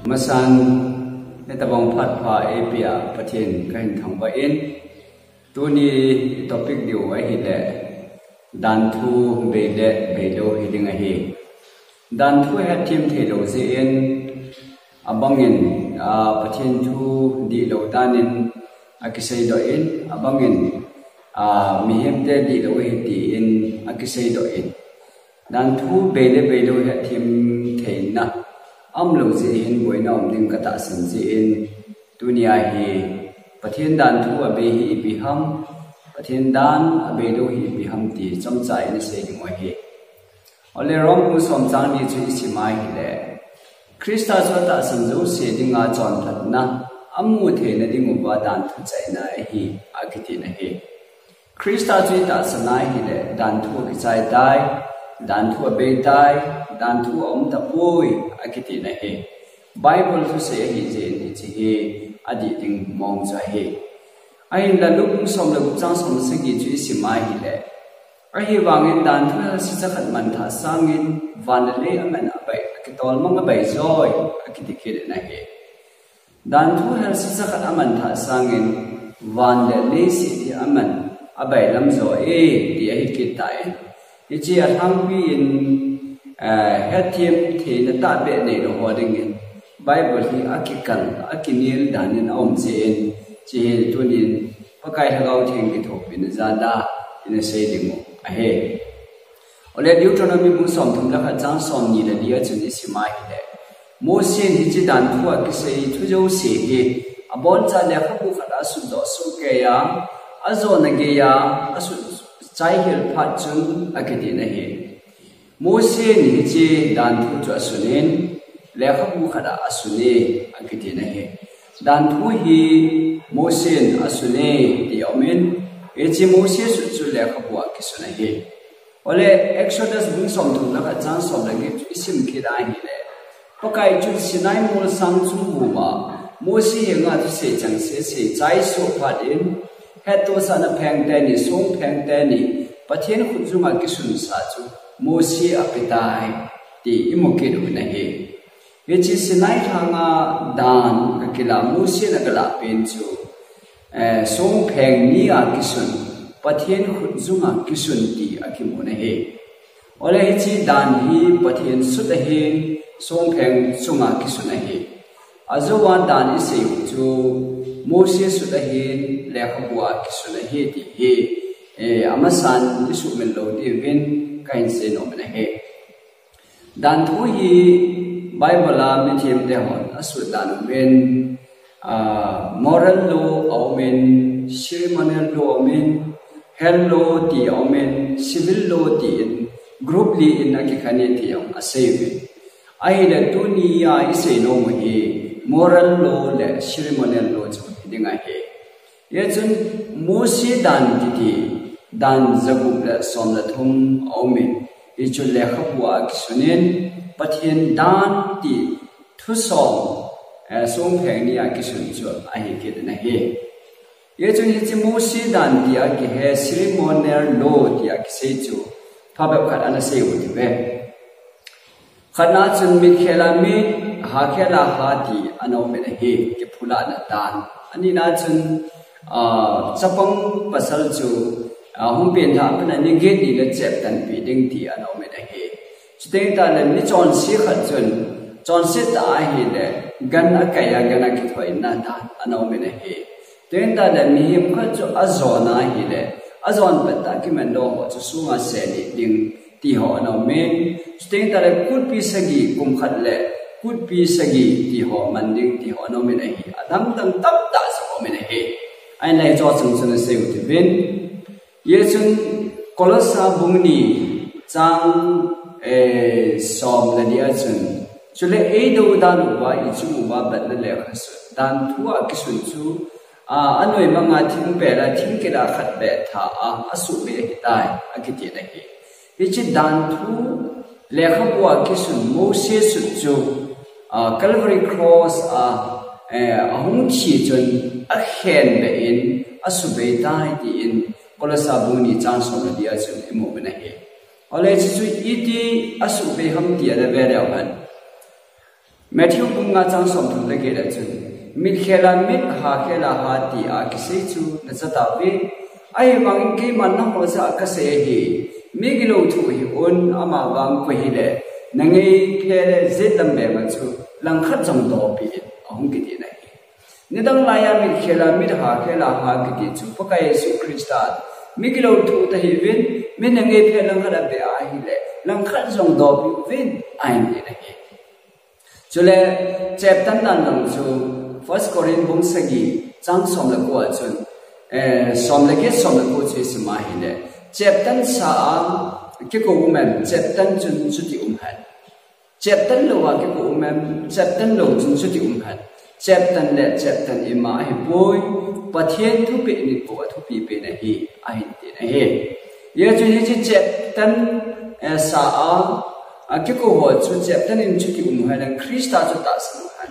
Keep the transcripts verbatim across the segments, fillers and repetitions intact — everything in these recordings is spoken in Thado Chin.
Amasan, hitabang phat pha eipea Pathen kahin thangvah in, tuni topic diu ahile, danthu bei le beilou hiding ahi. Danthu hetthem theilou jeh in, abangin, a, Pathen thu dihlou danin akiseidoh in, abangin, a, mihemte dihlou ahi tin akiseidoh in. Danthu bei le beilou hetthem theina aumlou jeh hin boina um ding katahsan jeh in, tunia hi Pathen danthu abei hi ipi ham, Pathen dan abeilou hi ipi ham ti chomcha in isei ding ahi. Ole Rom bung som chang ni chu isim ahile, Christa chu atahsan jouse dinga chonphatna amu theina dinguva danthu chaina ahi, akiti ahi. Christa chu itahsan ahile, danthu akichai tai, danthu abei tai, danthu aum tapoi, akiti ahi. Bible thusei ahijeh in hiche hi adih ding mong chu ahi. Ahinla Luke bung som le gup chang som le sagi chu isim ahile, ahivangin danthu helsisa khat manthah sangin van le lei aman abai, akitolmang abai joi, akiti kit in ahi. Danthu helsisa khat amanthah sangin van le leiset hi aman abailam jo e, ti ahi kit tan. Hiche alhangpi in, eh, hetthem theina tahbeh neilou ho dingin Bible hi akikal, akinel danin aum jeh in, hiche hi tunin Pakai Lhagao Theng kithopina jal a ina sei ding u ahi. Ole Deuteronomy bung somthum le khat chang somni le li a chun isim ahile, Mosi in hiche danthu a kisei thu jouse hi aboncha lekhabu khat a asut doh soh keiya, ajona geiya asut chaihel phat chun akiti ahi. Mosi in hiche danthu chu asun in, lekhabu khat a asun e, akiti ahi. Danthu hi Mosi in asun e ti aumin, hiche Mosi sut chu lekhabu a kisun ahi. Ole Exodus bung somthum le khat chang som le get chu isim kit ahile, Pakai chun Sinai molsang chung guma Mosi henga thusei chengse asei chai soh phat in, hettohsahna pheng teni, song pheng teni, Pathen khutjunga kisunsa chu Mosi apetai, ti imu kit u ahi. Hiche Sinai lhanga dan kakilah, Mosi in agalah pen chu, eh, song pheng ni a kisun, Pathen khutjunga kisun ti akimu ahi. Ole hiche dan hi Pathen sut ahin, song pheng chunga kisun ahi. Ajouva dan isei u chu Mosi sut ahin, lekhabu a kisun ahi ti hi, eh, amasan isuhmil lou diuvin kahin sei nom in ahi. Danthu hi Bible a mithem te hon asut dan umin, ah, moral law aumin, ceremonial law aumin, hell law ti aumin, civil law tin, group li in akikhen e ti jong asei uve. Ahile tunia isei nom u hi moral law le ceremonial law chu hiding ahi. Hichun Mosi dan kiti, dan jagup le som le thum aumin, hichu lekhabu a kisun in, Pathen dan ti thusom, eh, song pheng ni a kisun chu ahi kit ahi. Hichun hiche Mosi dan tia kihe, ceremonial law tia kisei chu phabep khat ana sei u hiuve. Khatna chun mit khela mit, ha khela ha ti ana um in ahi, kiphulahna dan. Anina chun, ah, chapang pasal chu, ah, hung penlhah a pat a ni get ni le chep tanpeh ding ti ana um in ahi. Chuteng tahle mi chonse khat chun, chonse tah ahile, gan akai a gan a kithoina dan ana um in ahi. Chuteng tahle mihem khat chu ajon ahile, ajon pet tah a kimandoh ho chu sunga selih ding ti ho ana um in. Chuteng tahle kutpi sagi, kum khat le kutpi sagi ti ho man ding ti ho ana um in ahi. Adang dang tamtah jong um in ahi. Ahinla hicheho chungchang a sei u hiuvin. Hichun Kolosa bung ni chang, eh, som le li a chun, chule eidou dan uva ichung uva batna lekhasun, danthu a kisun chu, a, anoimanga thingpel a thingkila khat beh tha a, asuhbei ahitai, akiti ahi. Hiche danthu lekhabu a kisun Mosi sut chu, a, Calvary Cross a, eh, ahung thi chun akhenbeh in asuhbei tai tin Kolosa bung ni chang som le li a chun imu u ahi. Ole hiche chu iti asuhbei ham ti ana ve leu hen. Matthew bung nga chang som thum le get a chun, "Mit khel a mit, ha khel a ha," tia kisei chu nacha tauve. Ahivangin keiman nangho jah a kasei ahi, mi gilou thu hih un, amavang koi hile nangei phe le jet lam beng a chu langkhat jong dopi in, ahung kiti na hi. Nidang laiya mit khel a mit, ha khel a ha kiti chu Pakai Jesu Christa mi gilou thu tahih uvin, mi nangei phe langkhat a beh ahile langkhat jong dopi uvin, ahin ti na hi. Chule, cheptan dan jong chu First Corinth bung sagi chang som le ko a chun, eh, som le get, som le ko chu isim a hile, cheptan sa a kikou um em, cheptan chun chuti um hen. Cheptan lou a kikou um em, cheptan lou chun chuti um hen. Cheptan le cheptan ima ahipoi, Pathen thupeh nit bou a thupi pen ahi, ahin ti na hi. Hijeh chun hiche cheptan, eh, sa a, a kikou ho chu cheptan in chuti um u hen lang, Christa chu tahsan u hen.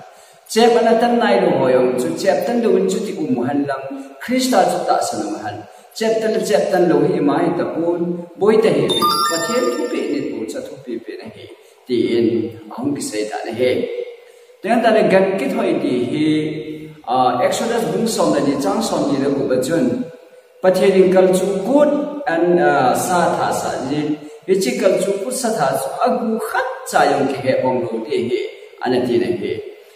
Chep ana tan nailou ho jong chu cheptan lou in chuti um u hen lang, Christa chu tahsan u hen. Cheptan le cheptan lou hi ima hi tapon, boi tahih in, Pathen thupeh nit bou chu athupi pen ahi, tin ahung kisei tan ahi. Teng tale gan kithoi ti hi, ah, Exodus bung som le ni chang som ni le gup a chun, Pathen in kalchuh kut an, ah, sa thah asah jin, hiche kalchuh kut sa thah chu agu khat cha jong kiheh bong lou ding ahi, ana ti na hi.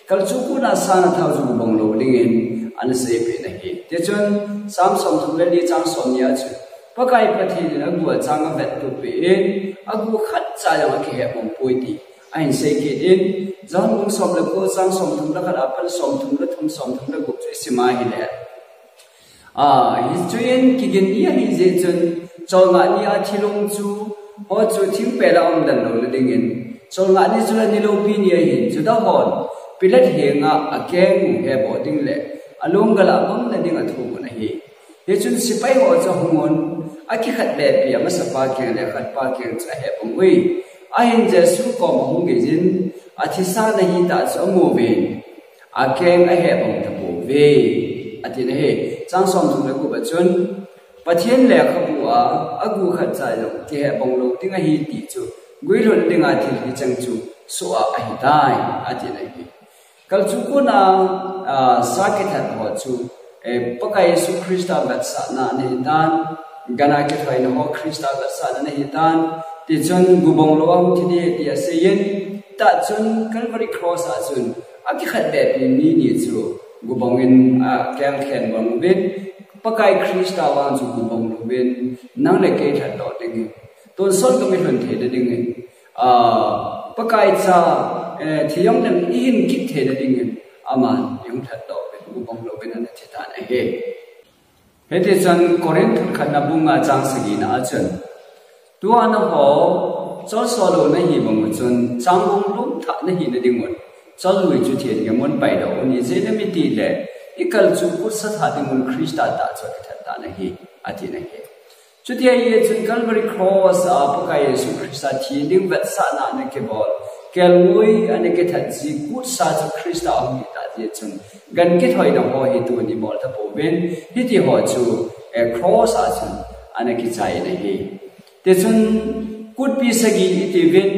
Kalchuh kut a sa ana thah chu gu bong lou dingin ana seipeh na hi. Tichun, Psalm som thum le li chang som ni a chun, Pakai Pathen in agu achang avettup peh in, agu khat cha jong akiheh bong poi ti ahin sei kit in, John bung som le ko chang som thum le khat a pat som thum le thum, som thum le gup chu isim a hile, ah, hichu in kigin ni ahi jeh chun, cholngah ni a thilong chu, ho chu thingpel a um den lou na dingin, cholngah ni chu le ni loupi ni ahin, Juda hon Pilat henga akeng u heboh ding le alunggal a mang na ding athum un ahi. Hichun sepai ho chu ahung un, akikhat behpi a, amasapa keng le akhatpa keng chu aheh bong uvin, ahin Jesu kom ahung gei jin, athisa na hitah chu amu uvin, akeng aheh bong tapouve, ati na hi. Chang som thum le gup a chun, Pathen lekhabu a agu khat cha jong kiheh bong lou ding ahi ti chu guilhun dinga thil hicheng chu soh a ahitai, ati na hi. Kalchuh kut a, ah, sa kithat ho chu, eh, Pakai Jesu Christa vetsahna ana hitan, gan a kithoina ho Christa vetsahna ana hitan, tichun gu bong lou a hung thi ding ti asei in, tah chun Calvary Cross a chun akikhat behpi mi ni chu gu bong in akeng khen bong uvin, Pakai Christa vang chu gu bong lou uvin, nang le kei lhatdoh dingin, tonsot gam ilhun theina dingin, ah, Pakai cha, eh, thi jong leng ihin kit theina dingin, aman ihung lhatdoh uvin, gu bong lou uvin ana thi tan ahi. Hitichun Corinth khatna bung nga chang sagi na a chun, tua nangho cholso lou nahi bang u chun, chang bung lum thah nahi na ding un, cholnui chu theng gei mun paidoh un, ijeh inem itile, ikalchuh kut sa thah ding un Christa tah chu akithat tan ahi, ati na hi. Chuti ahi chun Calvary Cross a Pakai Jesu Christa thi ding vetsahna ana kibol, kelngoi ana kithat ji kut sa chu Christa ahung hi tah jeh chun, gan kithoina ho hi tuni bol tapouvin, hiti ho chu, eh, cross a chun ana kichai na hi. Tichun kutpi sagi iti uvin,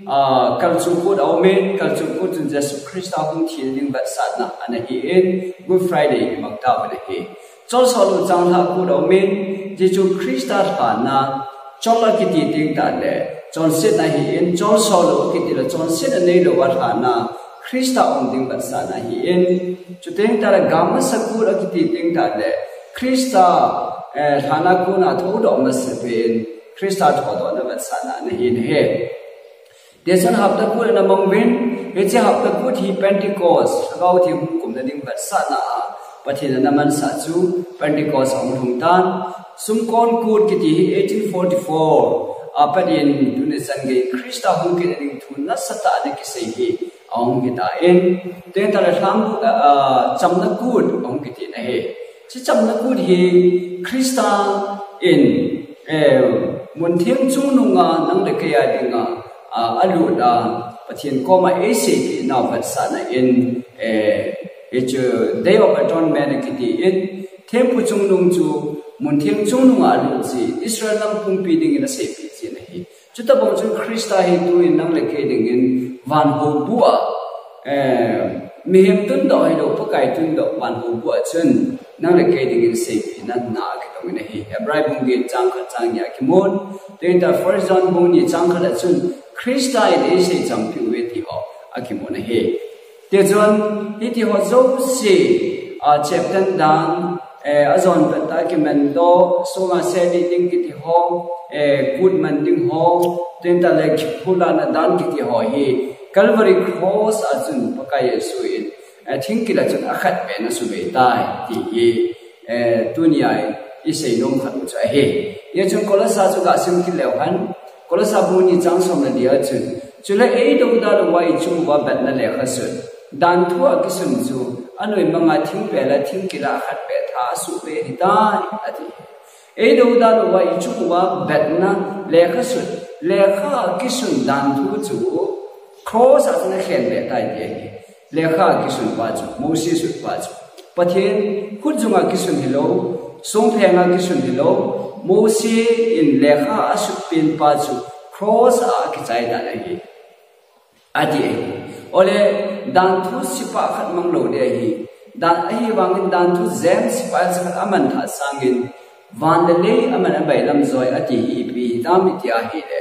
ah, kalchuh kut aum in, kalchuh kut chun Jesu Christa hung thi ding vetsahna ana hi in, Good Friday imang tauvin ahi. Cholso lou changlhah kut aum in, Jesu Christa lhana, chol akiti teng tah le chonsetna ahi in, cholso lou akiti le chonsetna neilou a lhana, Christa um ding vetsahna ahi in, chuteng tah le gamasa kut akiti teng tah le Christa, eh, lhana kona thoudoh masapen, Christa thoudohna vetsahna ana hi na hi. Tichun hapta kut ana mang uvin, hiche hapta kut hi Pentecost, Lhagao Theng hung kumna ding vetsahna a Pathen ana mansah chu Pentecost ahung lhung tan. Sumkon kut kiti hi eighteen forty-four a pat in tuni chan gei Christa hung kit na ding thu nasatah ana kisei hi ahung hi tan. Teng tah le lhang, ah, chamna kut ahung kiti na hi. Hiche chamna kut hi Christa in, eh, muntheng chungnunga nang le kei a dinga, ah, alut a, Pathen koma eiseipeh nau vetsahna in, eh, hichu Day of Atonement akiti in, thempu chungnung chu muntheng chungnunga alut ji, Israel nam pumpi dingin aseipeh ji na hi. Chutabang chun Christa hi tuin nang le kei dingin van houbu a, Eh, mihem tundoh hilou, Pakai tundoh, van houbu a chun, nang le kei dingin seipehna na akitongin ahi. Hebrai bung get chang khat chang ni a kimun, tin ta First John bung ni chang khat a chun, Christa in eisei champiu ve ti ho akimun ahi. Tichun, hiti ho jouse, a, cheptan dan, eh, ajon pet a kiman doh, sunga seli ding kiti ho, eh, kut man ding ho, tin ta le kiphulna dan kiti ho hi, Calvary Cross a chun Pakai Jesu in, eh, thingkila chun akhat pen asubei tai, ti hi, eh, tunia isei nom khat u chu ahi. Hijeh chun Kolosa chu gasim kit leu hen, Kolosa bung ni chang som le li a chun, chule eidouda louva ichung uva betna lekha sut, danthu a kisun chu, anoimanga thingpel a thingkila akhat pen tha asuhbe ahitai, ati. Eidouda louva ichung uva betna lekha sut, lekha a kisun danthu chu, Cross a chun akhen be tai ti ahi. Lekha a kisun pa chu, Mosi sut pa chu. Pathen khutjunga kisun hilou, songphenga kisun hilou, Mosi in lekha asut pen pa chu, Cross a akichai dan ahi. Ati ahi. Ole, danthu sipa khat mang lou ding ahi. Dan ahivangin danthu jem sipa khat aman tha sangin, van le lei aman abailam joi ati hi ipi hitam iti ahile,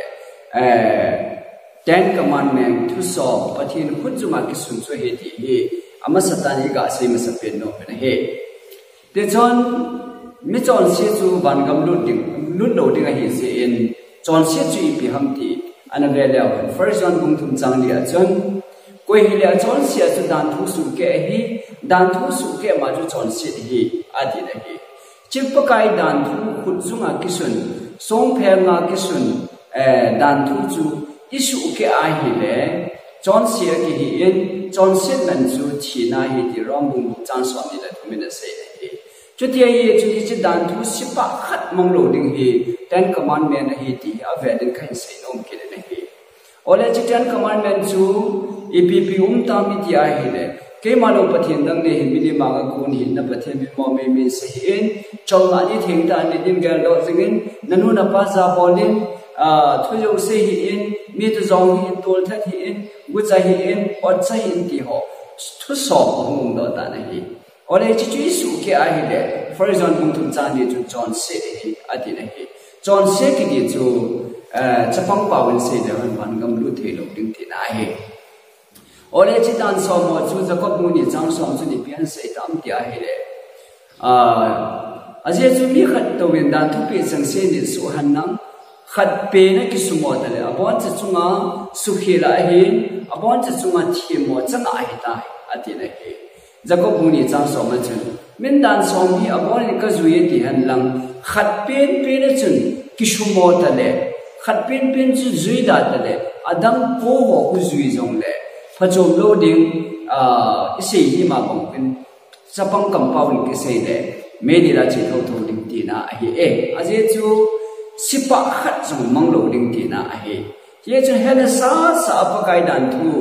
eh, Ten Commandment thusom, Pathen khutjunga kisun chu ahi ti hi, amasatan iga sei masapen nom pen ahi. Tichun, mi chonset chu vangam lut ding, lut lou ding ahi jeh in, chonset chu ipi ham ti, ana ve leu hen, First John bung thum chang li a chun, koi hile achonset chu danthu suhkeh ahi, danthu suhkeh ma chu chonset ahi, atin ahi. Hiche Pakai danthu khutjunga kisun, songphenga kisun, eh, danthu chu isuhkeh ahile, chonset akihi in, chonset man chu thina ahi ti Rom bung gup chang som ni le thum in asei ahi. Chuti ahi, chuti hiche danthu sipa khat mang lou ding hi, Ten Commandment ahi ti hi avel in kahin sei nom kit in ahi. Ole hiche Ten Commandment chu ipi ipi um tam iti ahile, keima lou Pathen dang nei hih in, milim anga kon hih in, na Pathen min mo mei mei sei hih in, cholngah ni thengtah a nit in geldoh jing in, nanu napa jabol in, ah, thu jouse hih in, mi thu jong hih in, tolthat hih in, gucha hih in, otcha hih in ti ho, thusom ahung umdoh tan ahi. Ole hiche chu isuhkeh ahile, First John bung thum chang li chun chonset ahi, atin ahi. Chonset kiti chu, eh, chapang paovin sei leu hen vangam lut thei lou ding tina ahi. Ole hiche dan som ho chu Jacob bung ni chang som chun ipi asei tam ti ahile, ah, ajeh chu mi khat touvin dan thupeh chengse nit suh henlang, khat pen akisumo tale, aboncha chunga sukhel ahin, aboncha chunga themmo chang ahitai, atin ahi. Jacob bung ni chang som a chun, min dan som hi abon in kajui e ti henlang, khat penpen a chun kisumo tale, khat penpen chu jui da tale, adang ko ho khu jui jongle, phachom lou ding, ah, isei hi ma bang pen, chapang kampao in kisei le, meidil a che thotho ding tina ahi e. Ajeh chu sipa khat jong mang lou ding tina ahi. Hijeh chun hena sasa a Pakai danthu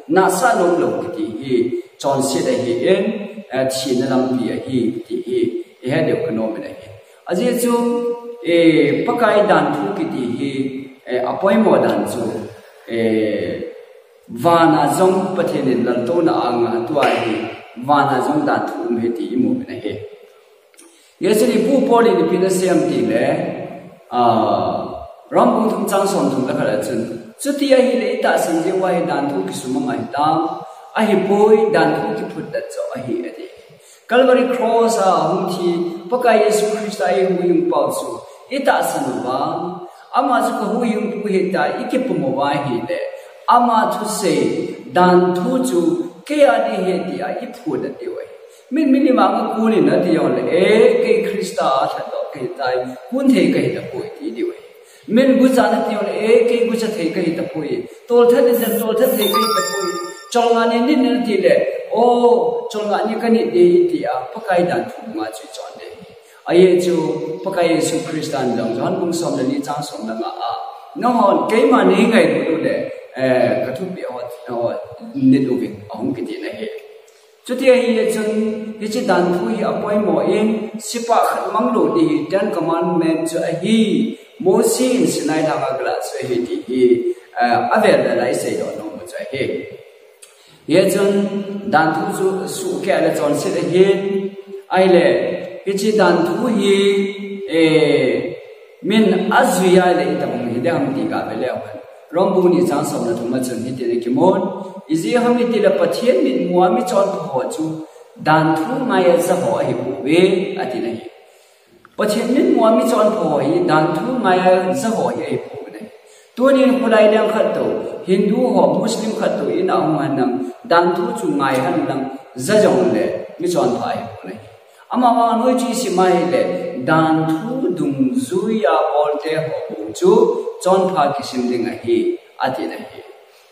nahsah nom lou kiti hi chonset ahi in, eh, thina lampi ahi kiti hi ihet diu kanom in ahi. Ajeh chu, eh, Pakai danthu kiti hi, eh, apoimo dan chu, eh, vana jong Pathen in laltouna anga tua hi, vana jong danthu um ahi ti imu in ahi. Hijeh chun ipu Paul in ipi asei em tile, ah, Rom bung thum chang som thum le khat a chun, chuti ahile itahsan jeh uva hi danthu kisumang ahitam, ahipoi danthu kiphutdet joh ahi ati. Calvary Cross a hung thi, Pakai Jesu Christa eihuhhingpau chu itahsan uva, ama chu kahuhhingpu ahi tia ikipum uva ahile, ama thusei danthu chu kei a ding ahi tia iphutdet diu ahi. Min milim anga kon in ati jongle, e, kei Christa a lhatdoh kahitai, kon thei kahitapoi ti diu ahi. Min gucha in ati jongle, e, kei gucha thei kahitapoi. Tolthat in ati jongle, tolthat thei kahitapoi. Cholngah ni nit in ati le, o, cholngah ni kanit ding ahi tia Pakai danthu banga chu ichon ding ahi. Ajeh chu Pakai Jesu Christa in jong John bung som le li chang som le nga a, nanghon keima neingailut uleh, eh, kathupeh ho, ho nit uvin, ahung kiti in ahi. Chuti ahijeh chun, hiche danthu hi apoimo in, sipa khat mang lou ding hi, Ten Commandment chu ahi, Mosi in Sinai lhanga galah chu ahi ti hi, eh, avel vel a iseidoh nom u chu ahi. Hichun danthu chu suhkeh le chonset ahin, ahile, hiche danthu hi, eh, min ajui ahile itobang hiding ham ti gave leu hen. Rom bung ni chang somle thum a chun hitin akimun, ijeh ham itile Pathen mitmua michonpha ho chu danthu ngaiya ja ho ahipouve, atin ahi. Pathen mitmua michonpha ho hi danthu ngaiya ja ho hi ahipouve. Tunin kholai leng khat tou, Hindu ho, Muslim khat tou in ahung hen lang, danthu chu ngai hen lang, ja jongle michonpha ahipouve. Amavang noi chu isim ahile, danthu dungjuiya bolte ho chu chonpha kisim ding ahi, atin ahi.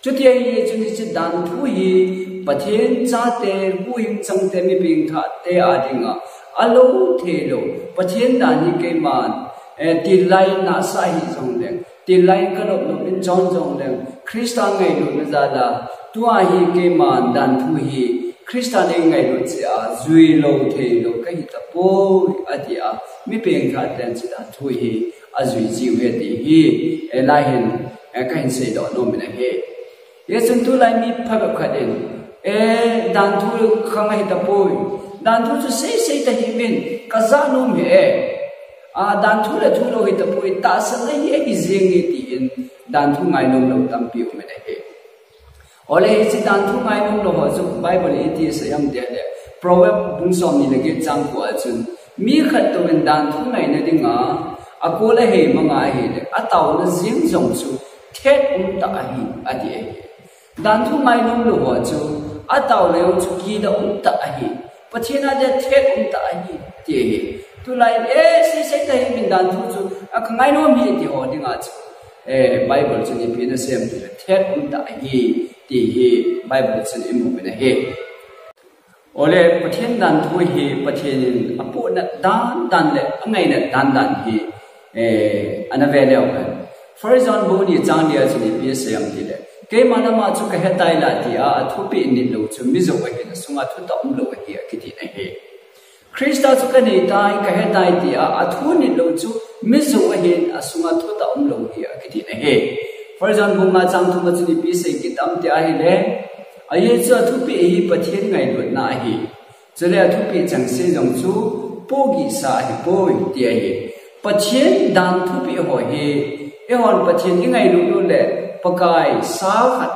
Chuti ahi chun hiche danthu hi Pathen chate, huhhing changte, mi pengthahte a dinga alou theilou, Pathen dan hi keiman, eh, tilai nasa hijongleng, tilai kanop nop in chon jongleng, Christa ngailutna jala, tua hi keiman danthu hi Christa neingailut jeh a juilou theilou kahi tapoi, atia, mi pengthahten hiche danthu hi ajui jiuve ti hi, eh, lai hin, eh, kahin seidoh nomin ahi. Hichun tulai mi phabep khat in, eh, danthu khang ahi tapoi, danthu chu seisei tahiuvin, kaja nom hi e, a, danthu le thu lou hi tapoi, tahsan ahi, ahi jenge tin, danthu ngainom lou tampi umin ahi. Ole hiche danthu ngainom lou ho chu Bible in iti asei ham itile, Proverb bung somni le get chang ko a chun, mi khat touvin danthu ngaina dinga akol ahei manga ahile, ataona jeng jong chu thet umtah ahi, ati ahi. Danthu ngainom lou ho chu ataona jong chu kidah umtah ahi. Pathen a dia thet umtah ahi, ti ahi. Tulai, eh, seisei tahiuvin danthu chu, a, kangainom hi ti ho dinga chu, eh, Bible chun ipi asei ham itile, thet umtah ahi, ti hi Bible chun imu uvin ahi. Ole, Pathen danthu hi Pathen in apohnat dandan le angainat dandan hi, eh, ana ve leu hen. First John bung ni chang li a chun ipi asei ham itile, keiman ama chu kahetai la tia athupeh nitlou chu mijou ahin, asunga thutah umlou ahi, akitin ahi. Christa chu kaneitai, kahetai tia athu nitlou chu mijou ahin, asunga thutah umlou ahi, akitin ahi. First John bung nga chang thum a chun ipi asei kit ham tia ahile, ajeh chu athupeh hi Pathen ngailutna ahi. Chule athupeh changseh jong chu pohgihsa ahipoi, ti ahi. Pathen dan thupeh ho hi, eihon Pathen ingailut uleh, Pakai sa khat,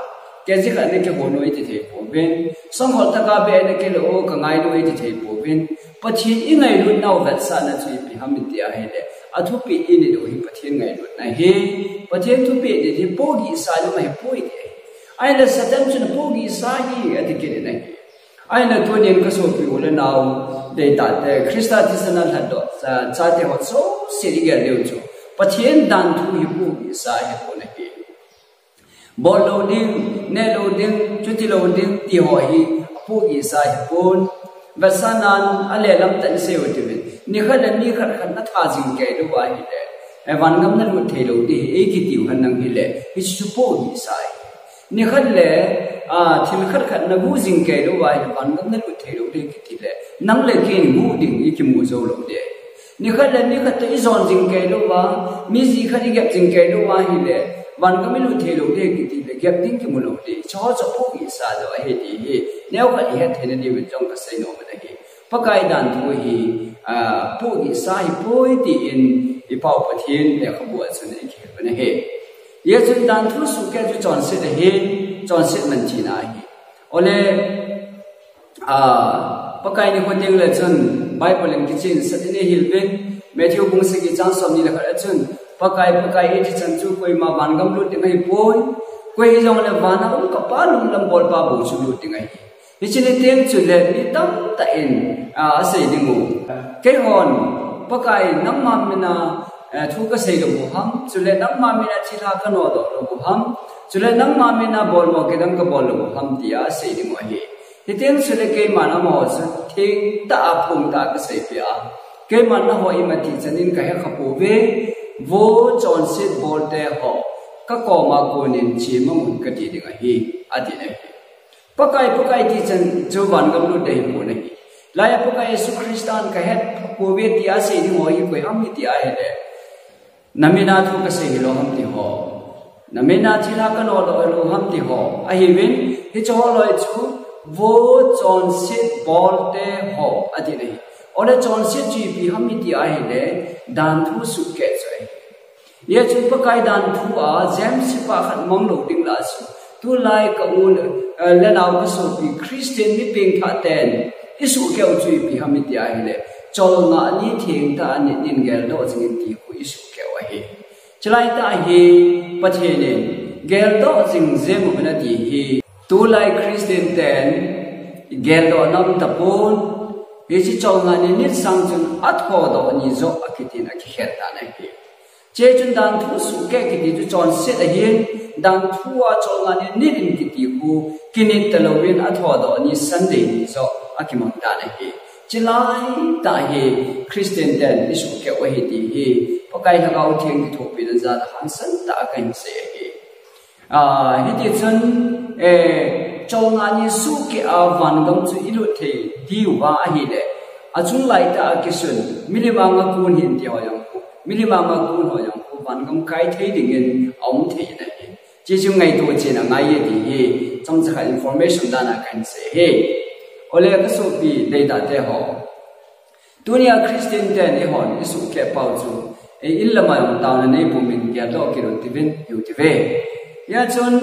kg khat ana kihon u iti thei pouvin, sangkhol tah a beh ana kilo u, kangailu iti thei pouvin, Pathen ingailutnau vetsahna chu ipi ham iti ahile, athupeh init u hi Pathen ngailutna ahi, Pathen thupeh nit hi pohgihsa jong ahipoi ti ahi. Ahile Satan chun pohgihsa ahi, ati kit in ahi. Ahile tunin kasopi u le nao, deitahte, Christa thisan a lhatdoh, cha, chate ho jouse igel diu chu, Pathen dan thu hi pohgihsa ahipon ahi. Bol lou ding, neh lou ding, chuti lou ding, ti ho hi apohgihsa ahipon. Vetsahnan alelam tah in sei u tin, nikhat le nikhat khat natha jing kei lou ahile, eh, vangam nalut thei lou ding ahi, eikitiu henlang hile, hichu pohgihsa ahi. Nikhat le, a, thil khat khat nagu jing kei lou ahile, vangam nalut thei lou ding kiti le, nang le kei in gu ding ikimu jou lou ding. Nikhat le nikhat toh ijon jing kei lou a, mi ji khat igep jing kei lou ahile, vangam ilut thei lou ding kiti le, gep ding kimu lou ding. Chuho chu pohgihsa joh ahi ti hi, neokhat ihet theina diuvin jong kasei nom ahi. Pakai dan thu hi, a, pohgihsa ahipoi tin, i Pau Pathen lekhabu a chun eikihil u ahi. Hijeh chun dan thu suhkeh chu chonset ahi, chonset man thina ahi. Ole, a, Pakai nikho teng le chun Bible in kichen sat in eihil uvin, Matthew bung sagi chang somni le khat a chun, Pakai, Pakai iti chan chu koima vangam lut ding ahipoi, koi hijongle van a um ka Pa lunglam bolpa bou chu lut ding ahi. Hiche ni teng chule mi tamtah in, a, asei ding u. Keihon, Pakai, nangma mina, eh, thu kasei lou u ham, chule nangma mina thilha kanodoh lou u ham, chule nangma mina bolmo kidang kabol lou u ham, tia asei ding u ahi. Hiteng chule keiman amaho chu thengtah a phungtah a kaseipeh a, keiman nangho ima ti chan in kahe khapouve, vo chonset bolte ho, kakoma konin chemangun kati ding ahi, ati ahi. Pakai, Pakai ti chan chu vangam lut ding ahipon ahi. Laiya Pakai Jesu Christan kahet pouve tia sei ding ho hi koi ham iti ahile, namina thu kasei hilou ham ti ho. Namin a thilha kanodoh lou ham ti ho ahiuvin, hiche ho loi chu vo chonset bolte ho ati ahi. Ole chonset chu ipi ham iti ahile, danthu suhkeh chu ahi. Hijeh chun Pakai danthu a James sepa khat mang lou ding lah a chu, tulai ka u le, eh, le nao ka sopi Christian mi pengthah ten isuhkeh u chu ipi ham iti ahile, cholngah ni thengtah a nit nin geldoh jing in ti khu isuhkeh u ahi. Chulai tah hi Pathen in geldoh jing jeng uvin ati hi. Tulai Christian ten geldoh nom tapon, hiche cholngah ni nit sang chun athodoh ni joh akitin akikhen tan ahi. Hiche chun danthu suhkeh kiti chu chonset ahin, danthu a cholngah ni nit in kiti khu kinit talouvin athodoh ni Sunday ni joh akimang tan ahi. Chulai tah hi Christian ten isuhkeh u ahi ti hi Pakai Lhagao Theng kithopina jal a hangsan tah a kahin sei ahi. Ah, hiti chun, eh, cholngah ni suhkeh a vangam chu ilut thei diu va ahile, achung lai tah a kisun, milim anga kun hin ti ho jong khu, milim anga kun ho jong khu, vangam kai thei dingin aum thei in ahi. Hiche chu ngaito chen a ngai e ti hi, chomcha khat information dan a kahin sei ahi. Ole ka sopi deitah te ho. Tunia Christian ten eihon isuhkeh pau chu, eh, in lama jong taona nei pumin geldoh kit un tivin, hiu tive. Hia chun,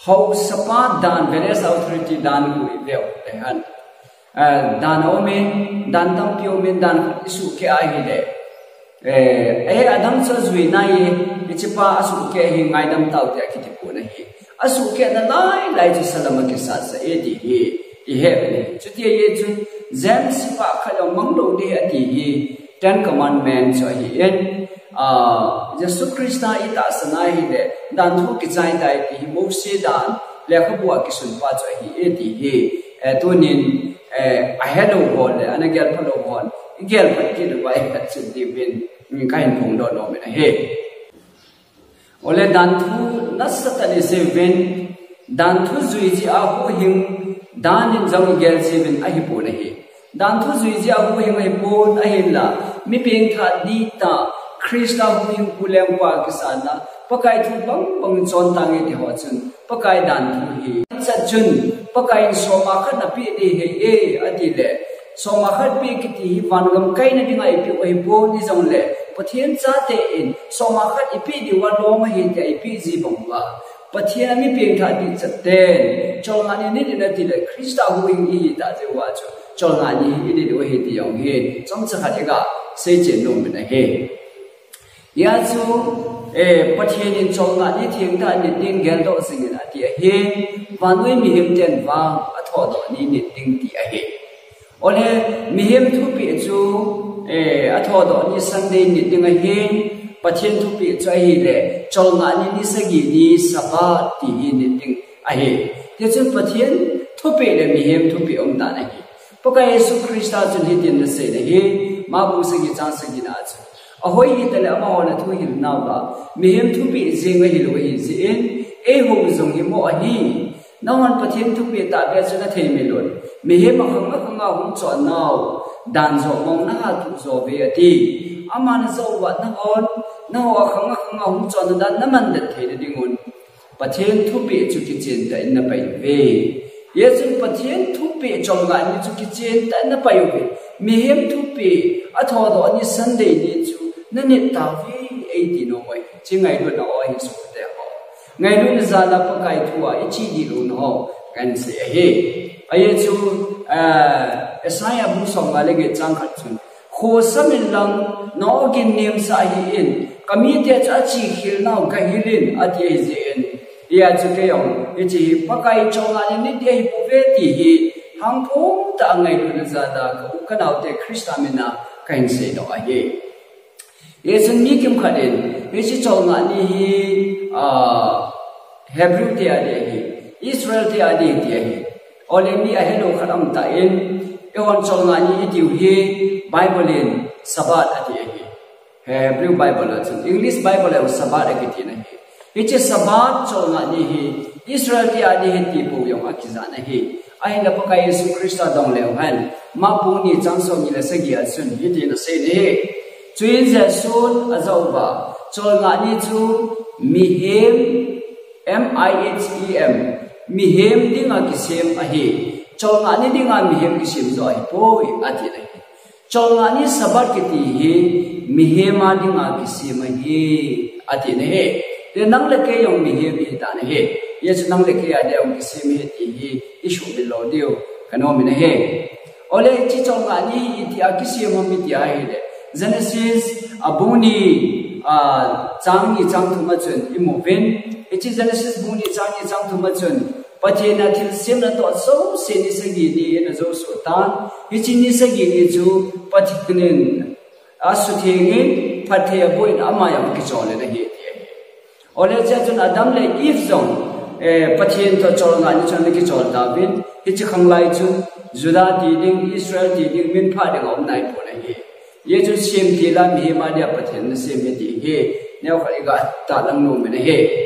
haosapa dan, village authority dan khu iveu le hen. Eh, dan aumin, dan tampi aumin, dan isuhkeh ahile. Eh, eh, adang chu ajui nai e, hichepa asuhkeh hi ngaidam tau te akiti pon ahi. Asuhkeh nalai lai chu salam akisat sah e ti hi, ihe uvin ahi. Chuti ahi chun, James pa khat jong mang lou ding ati hi, Ten Commandment chu ahin, ah, Jesu Christa itahsan ahile, danthu kichai tai ti hi, Mose dan, lekhabu a kisun pa chu ahi e ti hi, eh, tunin, eh, ahelou ho le, ana gelpha lou hon, igelphat kit uva ihet chun diuvin, mm, kahin phongdoh nom in ahi. Ole danthu nasatah in isei uvin, danthu jui jeh a huhhing dan in jong igel jiuvin ahipon ahi. Danthu jui jeh a huhhing ahipon ahinla, mi pengthah dihtah, Christa huhhingpu lengpa kisan a, Pakai thu bangbang chon tange ti ho chun, Pakai danthu hi. Chat chun, Pakai in soma khat napeh ding ahi e, atile, soma khat peh kiti hi vangam kaina dinga ipeh u ahipon hijongle, Pathen chate in, soma khat ipeh diuva lom ahi tia ipeh ji bang uva. Pathen a mi pengthah ding chat ten, cholngah ni nit in atile, Christa huhhing ihi tah jeh uva chu, cholngah ni hi init u ahi ti jong hi, chomcha khat iga seichen nom in ahi. Hia chu, eh, Pathen in cholngah ni thengtah nit ding geldoh jing in ati ahin, vannoi mihem ten vang athodoh ni nit ding ti ahi. Ole, mihem thupeh chu, eh, athodoh ni Sunday nit ding ahin, Pathen thupeh chu ahile, cholngah ni ni sagi ni Sabbath ti hi nit ding ahi. Hichun Pathen thupeh le mihem thupeh um dan ahi. Pakai Jesu Christa chun hitin anasei in ahi, Mark bung sagi chang sagi na a chun. Ahoi hitale amahon athuhil nauva, mihem thupeh jeng ahilou ahijeh in, eihou jong himo ahi. Nahon Pathen thupeh tahbeh chu nathei melun. Mihem akhang akhang a hung chon nau, dan joh mong naha tup jo uve ati. Aman ajah uva nahon, nahou akhang akhang a hung chon na dan namandet theina dingun. Pathen thupeh chu kichen tah in napai uve. Hijeh chun Pathen thupeh cholngah ni chu kichen tah in napai uve. Mihem thupeh athodoh ni Sunday ni chu nanit tauve eiti nom uve. Hiche ngailutna ahi sohte ho. Ngailutna jal a Pakai thu a iche dih louna ho kahin sei ahi. Ajeh chu, ah, Isaiah bung somnga le get chang khat chun, Khosam inlang, nao gin nemsah hih in, kamite chu achekhel nau gahil in, ati ahijeh in. Hia chu keijong, hiche hi Pakai cholngah ni nit ahipouve ti hi, hangphong tah a ngailutna jal a ka u ka naote Christa min a kahin seidoh ahi. Hichun mi kimkhat in, hiche cholngah ni hi, ah, Hebrew te ading ahi, Israel te ading ti ahi. Ole mi ahelou khat aum tan, eihon cholngah ni itiu hi, Bible in Sabbath ati ahi. Hebrew Bible a chun, English Bible a Sabbath akiti na ahi. Hiche Sabbath cholngah ni hi, Israel te ading ahi ti pou jong akijah na ahi. Ahinla Pakai Jesu Christa dong leu hen, Mark bung ni chang somni le sagi a chun, hitin asei na ahi. Chuin Jesun ajah uva, Cholngah ni chu mihem, M I H E M, mihem dinga kisem ahi. Cholngah ni dinga mihem kisem joh ahipoi, ati nahi. Cholngah ni Sabbath kiti hi mihem a dinga kisem ahi, ati nahi. Te nang le kei jong mihem ihi ta nahi. Hijeh chun nang le kei a dinga kisem ahi ti hi isuhmil lou diu kanom in ahi. Ole, hiche cholngah ni itia kisem ham iti ahile, Genesis, a, bung ni, a, chang ni chang thum a chun imu uvin. Hiche Genesis bung ni chang ni chang thum a chun, Pathen in athilsem natoh jouse ni sagi ni in ajoh soh tan. Hiche ni sagi ni chu Pathen in asutheng in, phatthei aboh in ama jong akichol in ahi, ati ahi. Ole, hichea chun Adam le Eve jong, eh, Pathen toh cholngah ni chun ana kichol tauvin, hiche khanglai chun Judah ti ding, Israel ti ding, minpha ding aum naipon ahi. Hijeh chun semtil a mihem a dia Pathen in asem ahi ti hi neokhat iga tahlang nom in ahi.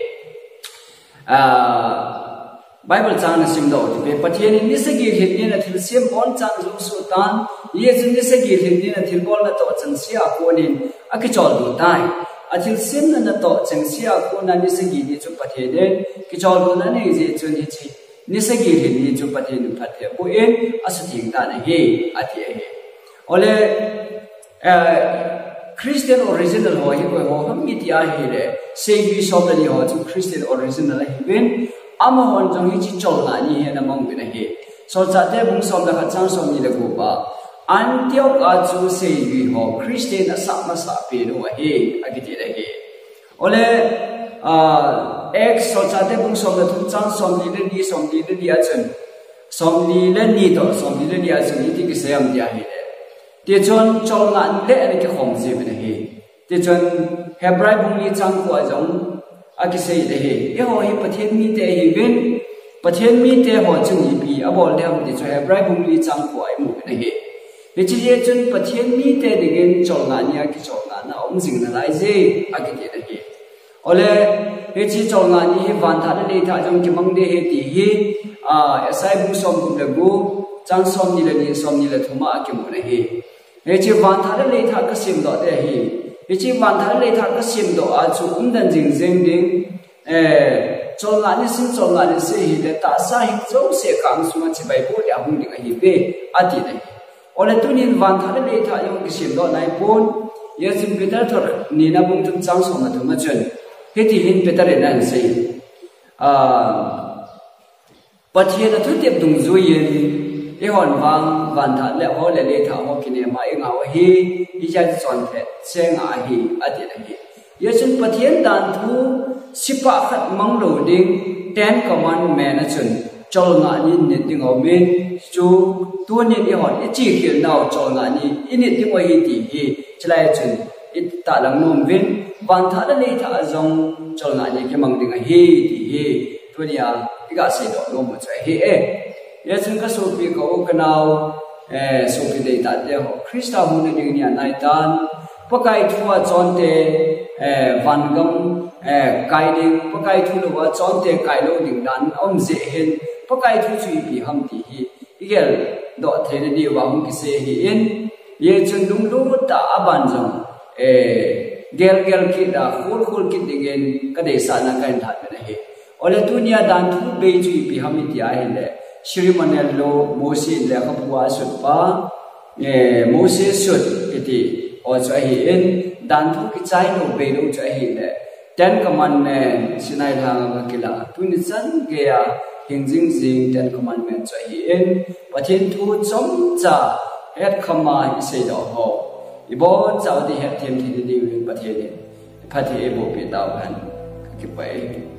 Ah, Bible chang nasimdoh u hite, Pathen in ni sagi lhin ni in athilsem abonchan ajoh soh tan, hijeh chun ni sagi lhin ni in athilbol natoh chengse a konin akicholdo tai. Athilsem natoh chengse a kona ni sagi ni chu Pathen in kicholdo na anei jeh chun hiche ni sagi lhin ni chu Pathen in phatthei aboh in asutheng tan ahi, ati ahi. Ole, eh, Christian original ho hi koi ho ham iti ahile, Seijui som le ni ho chu Christian original ahiuvin, amahon jong hiche cholngah ni hi ana mang uvin ahi. Solchahte bung som le khat chang som ni le gup a, Antioch a chu Seijui ho Christian asah masah pen u ahi, akiti ahi. Ole, ah, Acts Solchahte bung som le thum chang som ni le ni, som ni le ni a chun, som ni le ni toh som ni le ni a chun iti kisei ham iti ahile, tichun cholngah ni le ana kikhom jiuvin ahi. Tichun Hebrai bung li chang ko a jong akisei le hi, eiho hi Pathen mite ahiuvin, Pathen mite ho chun ipi abol ding ham ti chu Hebrai bung li chang ko a imu uvin ahi. Hiche jeh chun Pathen mite dingin cholngah ni a kicholngahna aum jing nalai je, akiti ahi. Ole, hiche cholngah ni hi vanthah le leithah jong kimang ding ahi ti hi, ah, Isaiah bung som gup le gup, chang som ni le ni, som ni le thum a akimun ahi. Hiche vanthah le leithah kasemdoh ding ahi. Hiche vanthah le leithah kasemdoh a chu umden jingjing ding, eh, cholngah ni seh, cholngah ni seh hile tahsa hing jouse kang sunga chibai boh ding ahung ding ahiuve, ati ahi. Ole, tunin vanthah le leithah jong kisemdoh naipon, hijeh chun Peter thot nina bung thum chang som le thum a chun hiti hin Peter in ahin sei. Ah, Pathen athutep dungjuiyin, eihon vang vanthah le ho le leithah ho kinem a ingah u ahi, hijeh chun chonphet seh ngah ahi, ati ahi. Hijeh chun Pathen danthu sepah khat mang lou ding, Ten Commandment a chun cholngah ni nit ding aumin, chu tunin eihon ichekhel nau cholngah ni init ding u ahi ti hi, chulai a chun itahlang nom uvin, vanthah le leithah a jong cholngah ni kimang ding ahi ti hi tunia iga seidoh nom u chu ahi e. Hijeh chun kasopi ka u ka nao, eh, sopi deitahte ho, Christa huhna ding ni anaitan, Pakai thu a chonte, eh, vangam, eh, kai ding, Pakai thu lou a chonte kai lou ding dan aum jeh hin, Pakai thu chu ipi ham ti hi igeldoh theina diuva hung kisei ahin, hijeh chun lunglut tah a aban jong, eh, gelgel kit a, kholkhol kit dingin kadeisahna kahin lhat uvin ahi. Ole, tunia danthu bei chu ipi ham iti ahile, ceremonial law, Mose in lekhabu a asut pa, eh, Mose sut iti ho chu ahin, danthu kichai lou bei lou chu ahile, Ten Commandment, Sinai lhanga kilah, tuni chan geiya hing jingjing Ten Commandment chu ahin, Pathen thu chomcha hetkhama iseidoh ho, ibonchauva ding hetthem theina diuvin Pathen in phatthei eiboh peh tauhen, kakipah e.